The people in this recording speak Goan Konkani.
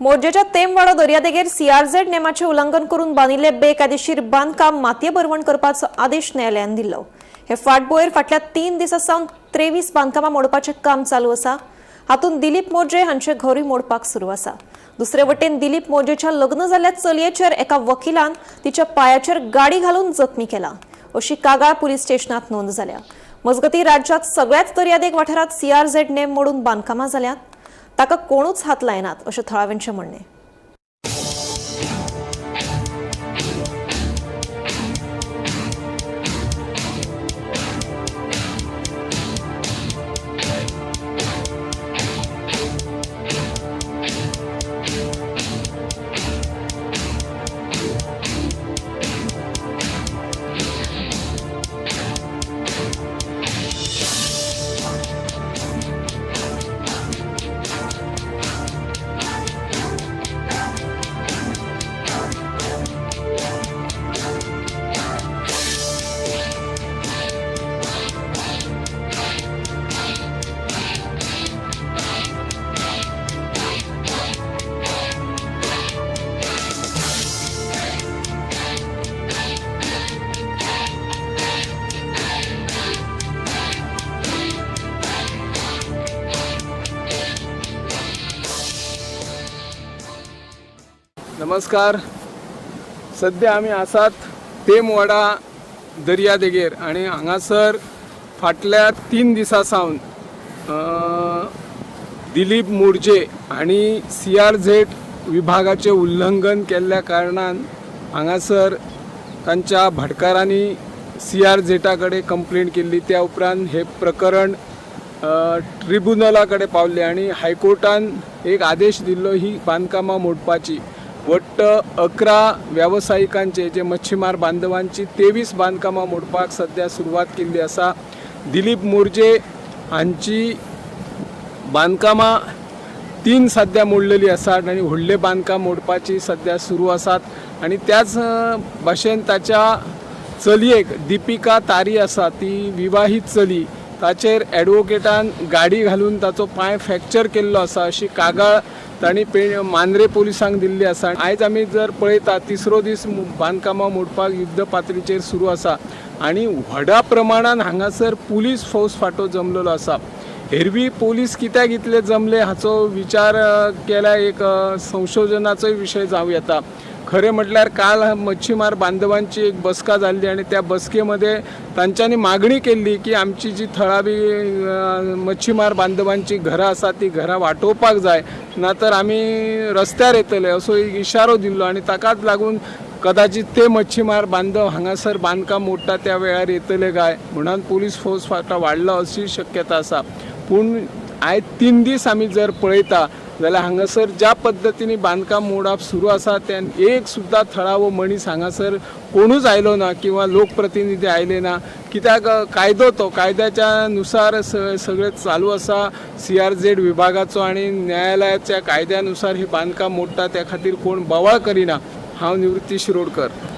मोरजेच्या तेमवाडो दर्यादेगेर सीआरझेड नेमाचें उल्लंघन करून बांदिल्ले बेकायदेशीर बांदकाम मातये भरवण करपाचो आदेश न्यायालयान दिल्लो. हे फाटभुंयेर फाटल्या 3 दिसां सावन 23 बांदकामां मोडपाचें काम चालू आसा. हातूंत दिलीप मोरजे हांचें घरूय मोडपाक सुरू आसा. दुसरे वटेन दिलीप मोरजेच्या लग्न जाल्ल्या चलयेचेर एका वकिलान तिच्या पांयाचेर गाडी घालून जखमी केला अशी कागाळ पुलीस स्टेशनात नोंद जाल्या. मजगतीं राज्यांत सगळ्याच दर्यादेग वाठारांत सीआरझेड नेम मोडून बांदकामां जाल्यात, ताका कोणूच हात लायनात अशें थळाव्यांचें म्हणणें. नमस्कार. सद्या आमी आसात तेमवाडा दर्यादेगेर आनी हांगासर फाटल्या 3 दिसां सावन दिलीप मोरजे हांणी सीआरझेड विभागाचें उल्लंघन केल्ल्या कारणान हांगासर तांच्या भाटकारांनी सीआरझेडा कडेन कंप्लेन केल्ली. त्या उपरांत हें प्रकरण ट्रिब्युनला कडेन पावलें आनी हायकोर्टान एक आदेश दिल्लो ही बांदकामां मोडपाची. वट्ट 11 वेवसायिकांचे जे मच्छीमार बांधवांची 23 बांदकामां मोडपाक सद्या सुरवात केल्ली आसा. दिलीप मोरजे हांची बांदकामां 3 सद्या मोडलेली आसात आनी व्हडले बांदकाम मोडपाची सद्या सुरू आसात. आनी त्याच भाशेन ताच्या चलयेक दिपिका तारी आसा, ती विवाहीत चली, ताचेर एडवोकेटान गाडी घालून ताचो पांय फ्रॅक्चर केल्लो आसा अशी कागाळ तांणी मांद्रे पोलिसांक दिल्ली आसा. आयज आमी जर पळयता तिसरो दीस बांदकामां मोडपाक युद्ध पातळीचेर सुरू आसा आनी व्हडा प्रमाणान हांगासर पुलीस फौज फांटो जमलेलो आसा. हेरवी पोलीस कित्याक इतले जमले हाचो विचार केल्यार एक संशोधनाचोय विशय जावं येता. खरें म्हटल्यार काल मच्छीमार बांधवांची एक बसका जाल्ली आनी त्या बसकेमध्ये तांच्यांनी मागणी केल्ली की आमची जी थळावी मच्छीमार बांधवांची घरां आसा ती घरां वाटोवपाक जाय, ना तर आमी रस्त्यार येतले असो एक इशारो दिल्लो. आनी ताकाच लागून कदाचित ते मच्छीमार बांधव हांगासर बांदकाम मोडटा त्या वेळार येतले काय म्हणून पुलीस फोर्स फाटा वाडलो अशी शक्यता आसा. पूण आयज 3 दीस आमी जर पळयता जाल्यार हांगासर ज्या पद्दतीन बांदकाम मोडप सुरू आसा त्या एक सुद्दां थळावो मनीस हांगासर कोणूच आयलो ना किंवा लोकप्रतिनिधी आयले ना. कित्याक कायदो तो कायद्याच्या नुसार सगळें चालू आसा. सीआरझेड विभागाचो आनी न्यायालयाच्या कायद्यानुसार ही बांदकाम मोडटा, त्या खातीर कोण बोवाळ करिना. हांव निवृत्ती शिरोडकर.